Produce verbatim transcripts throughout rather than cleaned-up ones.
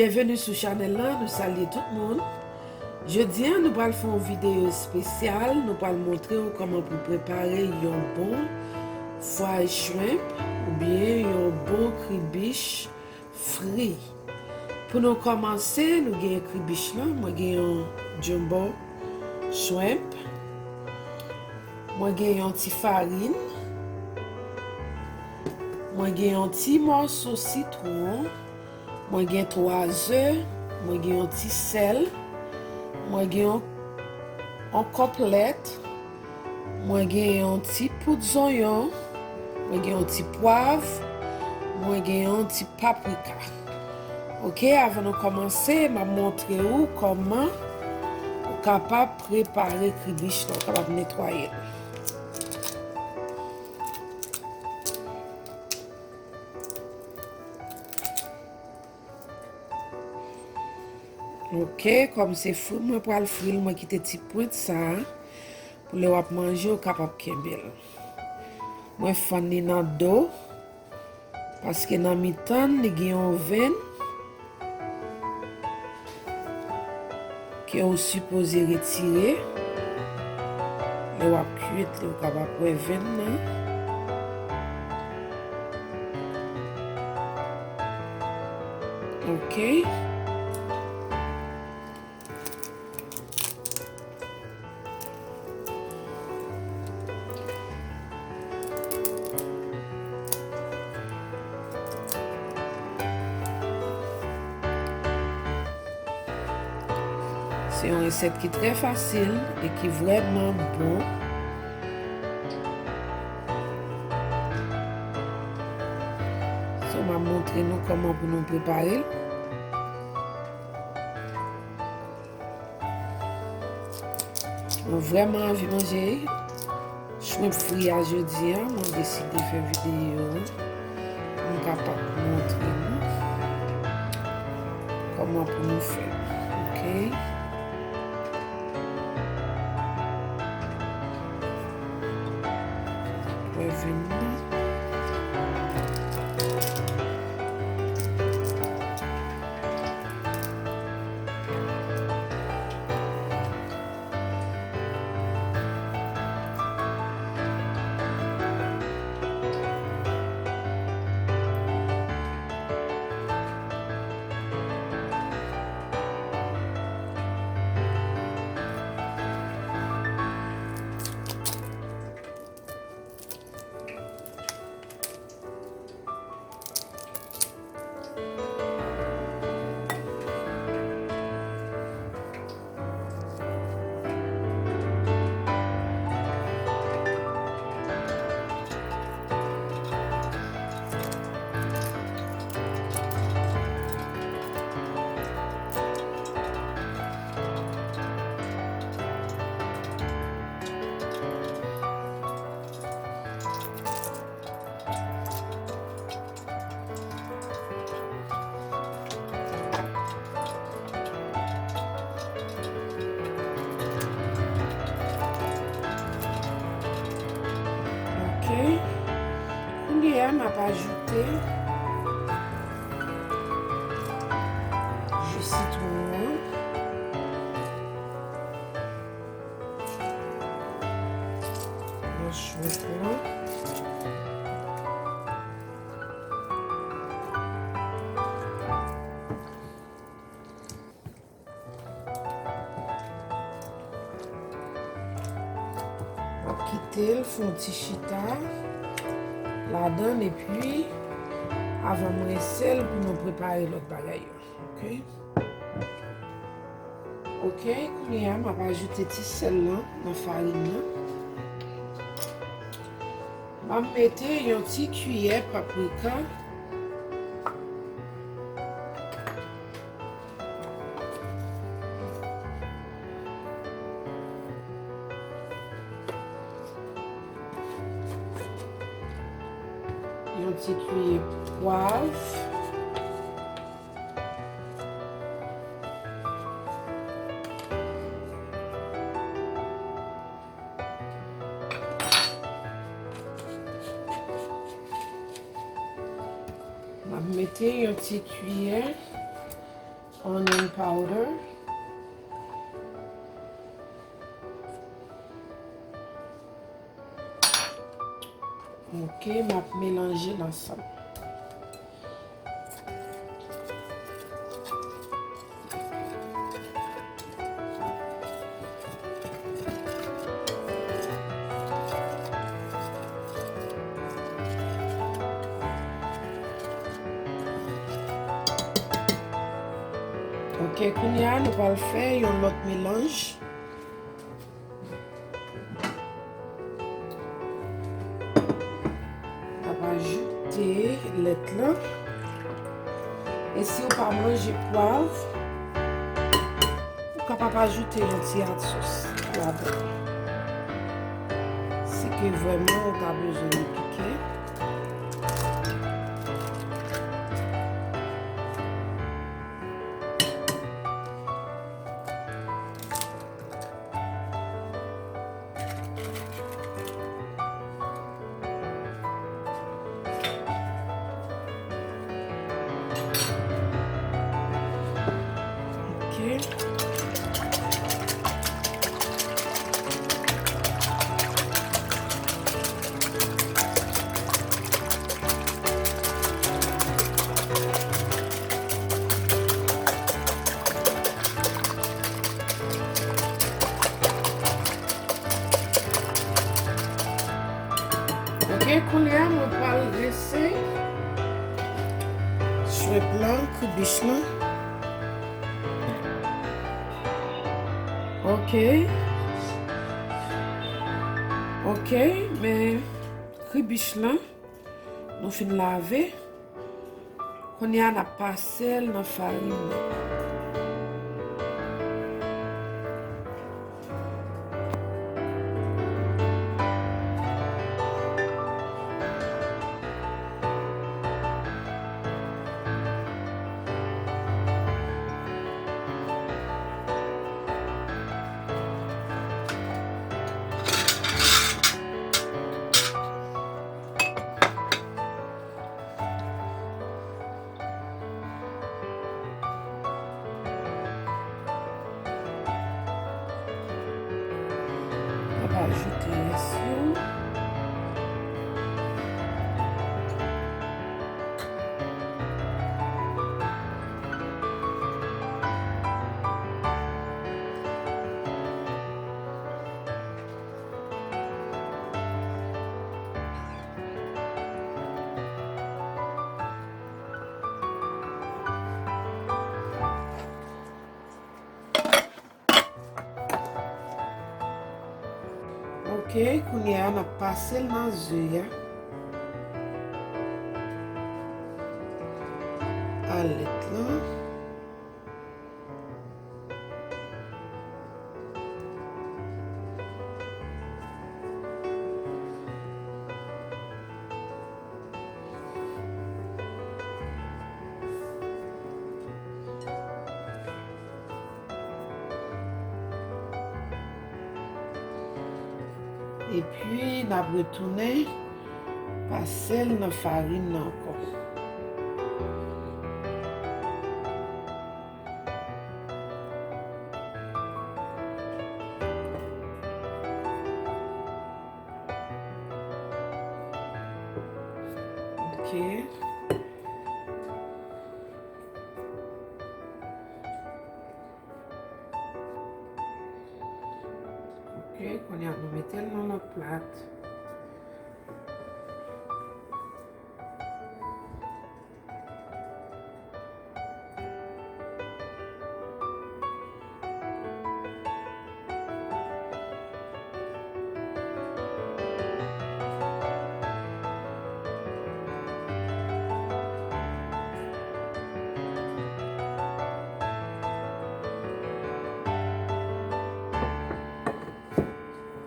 Byenveni sou chanèl la, nou salye tout moun. Jodi a, nou pral fè yon videyo espesyal, nou pral montre w kòman pou prepare yon bon fried shrimp oubyen yon bon kribich fri. Pou nou kòmanse, nou gen kribich lan, mwen gen yon jumbo shrimp, mwen gen yon ti farin, mwen gen yon ti mòso sitwon, mwen gen twa ze, mwen gen yon ti sèl, mwen gen yon, yon kòplèt, mwen gen yon ti poud zonyon, mwen gen yon ti pwav, mwen gen yon ti paprika. Oke, avan nou kòmanse, m ap montre w kòman ou kapab prepare kribich la, ou kapab netwaye l. Oke, kòm se fri mwen pral fri l, mwen kite ti pwent sa a pou lè w ap manje, w kapab kenbe l. Mwen fann li nan do, paske nan mitan l, li gen yon venn ke ou sipoze retire. Lè w ap kuit li, ou kapab wè venn nan. Oke. Se yon resèt ki trè fasil e ki vrèman bon. So, m ap montre nou kòman pou nou prepare l. Mwen vrèman anvi manje shrimp fri a jodi a. Mwen deside fè videyo a pou m kapab montre nou kòman pou nou fè l. Oke. Wè venn nan. Ok. Kounye a, m ap ajoute ji sitwon an. Nan shrimp lan. M ap kite l fè yon ti chita ladan l, epi avan m rense l pou nou prepare lòt bagay yo. Ok? Ok, kounye a, m ap ajoute ti sèl lan nan farin nan. M ap mete yon ti kiyè paprika. Yon ti kiyè pwav. M ap mete yon ti kiyè, Onion powder. Ok, m ap melanje l ansanm. Ok, kounye a nou pral fè yon lòt melanj. N ap ajoute lèt lan. E si w pa manje pwav, ou kapab ajoute yon ti adsòs ladan. Si ke vrèman ou ta bezwen li pike. Ok. Ok, kounye a mwen pral drese shrimp lan, kribich lan. Ok. Ok, men kribich lan, nou fin lave. Kounye a, n ap pase l nan farin nan. N ap ajoute rès yo. Ok, kounye a n ap pase l nan ze a. Alèt lan. Epi, n ap retounen pase l nan farin nan ankò. Ok. Ok, kounye a nou mete l nan lòt plat.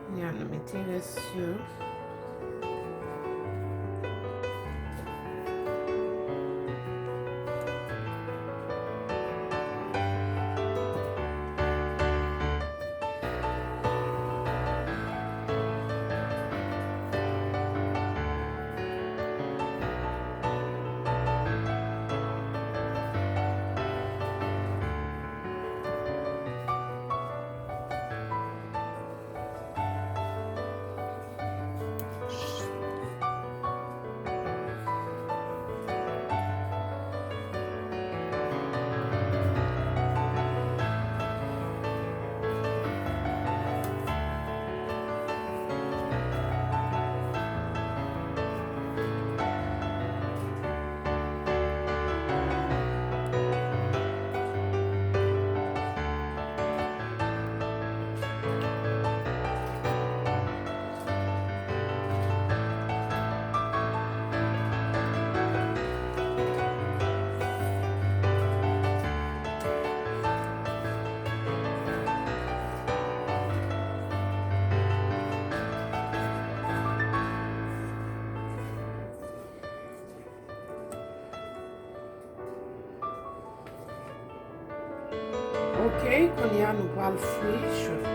Kounye a nou mete rès yo. Kounye a nou pral fri chèf la.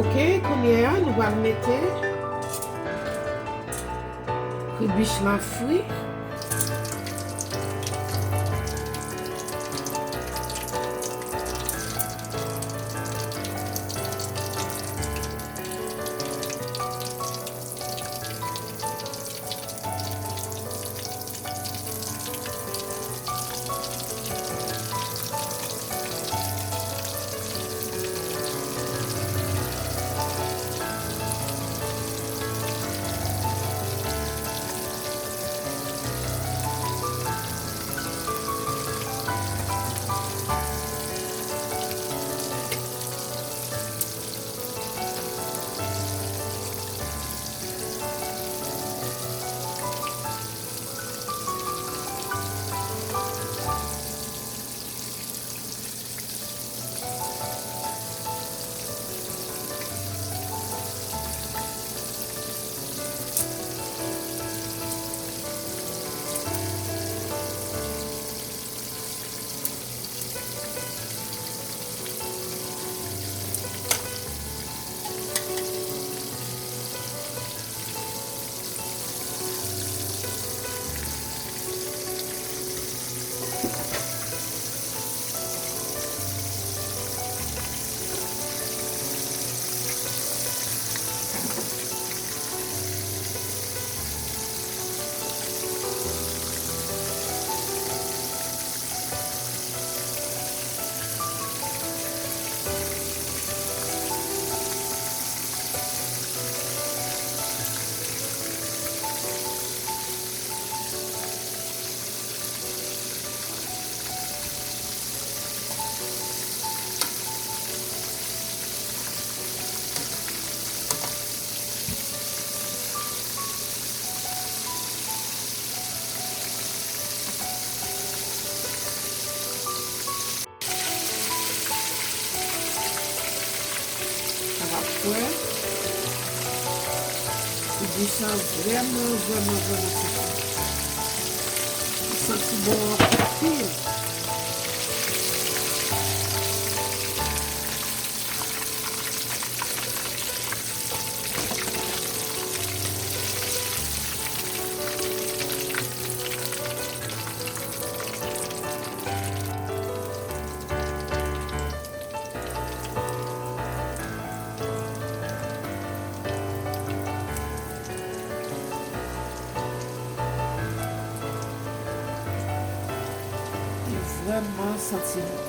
Ok, kounye a nou pral mete kribich la fri. Sa va fre. Li di sa vrèman, vrèman, vrèman santi. Li santi bon anpil. Li vrèman santi bon.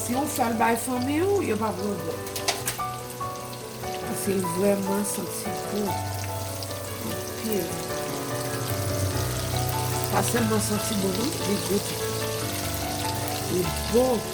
Si w fè l bay fanmi w, yo p ap regrèt. Paske l vrèman santi bon anpil. Pa sèlman santi bon, non, li gou tou. Li bon.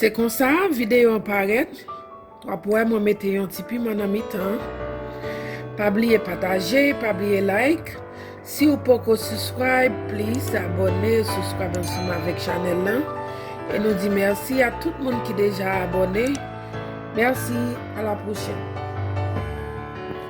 Se konsa videyo an parèt. W ap wè mwen mete yon ti piman nan mitan. Pa bliye pataje, pa bliye like. Si w poko subscribe, please abòne, subscribe ansanm avèk chanèl lan. E nou di mèsi a tout moun ki deja abòne. Mèsi, a la pwochèn.